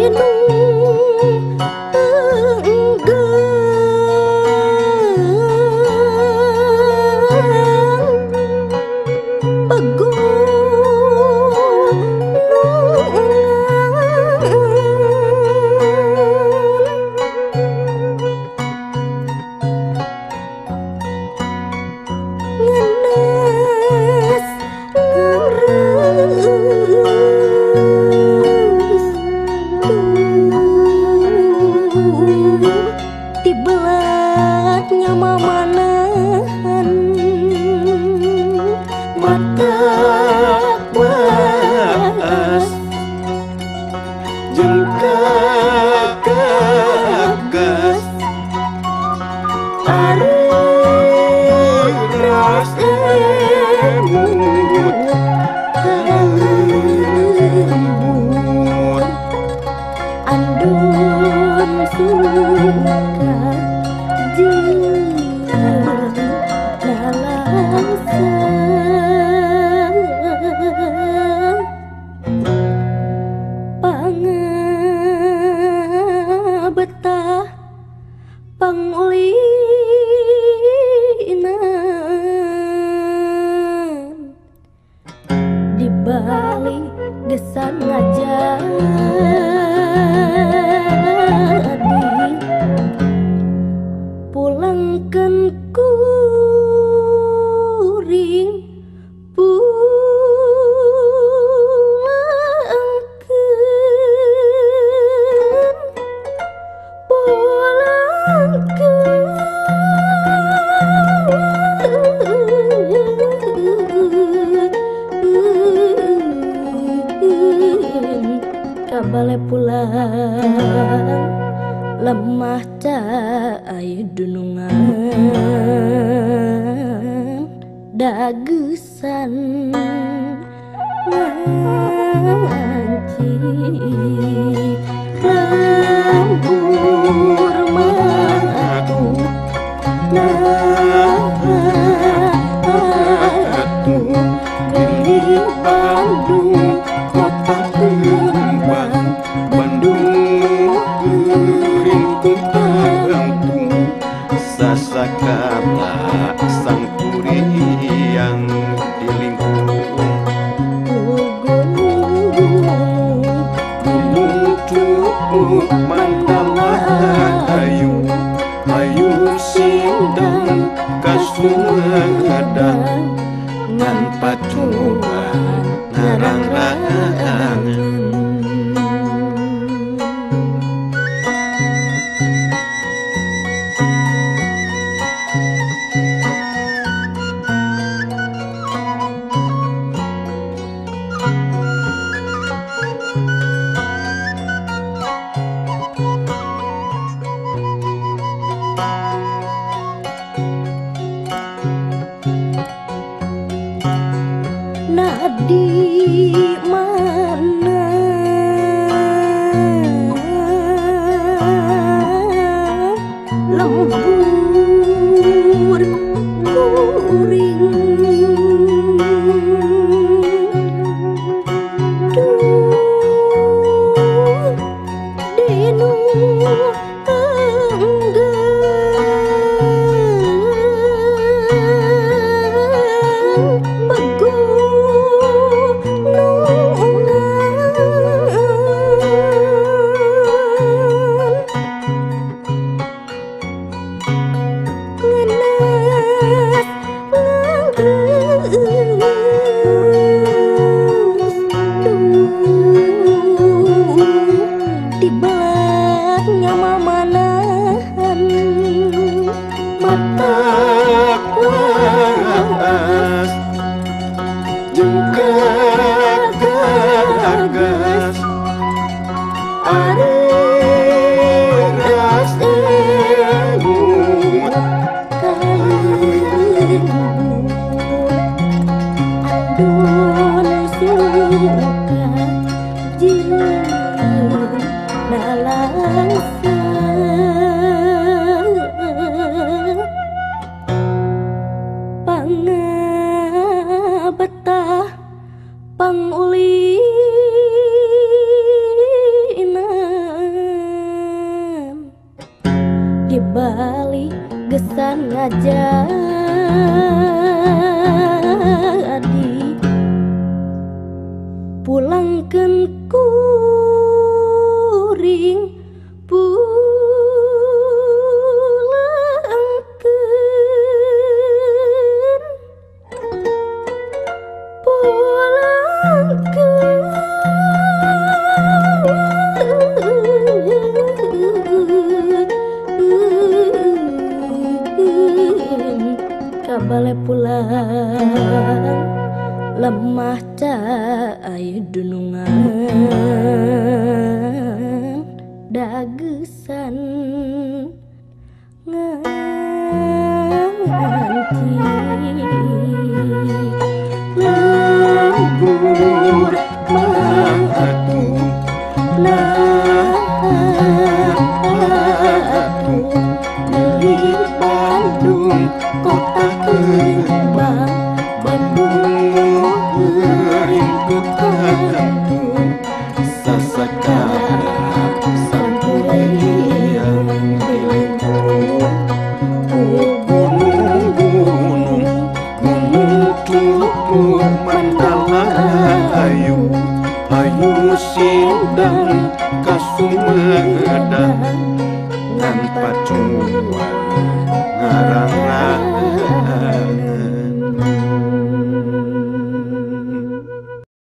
Dinu bale pulang lemah cai dunungan dagesan nganci lembur matu atuh di Bandung kota kembang Bandung ringkung tangtung sasakata sang kuriang di lingkung gunung cukup mandala ayu ayu sindang kasumadang ngan pacuan ngarang-rangan. Di mana lembur kuring duh dinu betah pangulinan. Bali gesan ngajadi pulangkeun kuring pulangkeun pulangkeun kabale pulang lemah cai dunungan dagesan nganti lembur mang atuh nah atuh di Bandung kota kembang Bandung gering kekantung sasakara sangkuriang dilengkung ku gunung-gunung gunung cukup mandala ayu ayu sindang kasumedang ngan pacuan ngarang.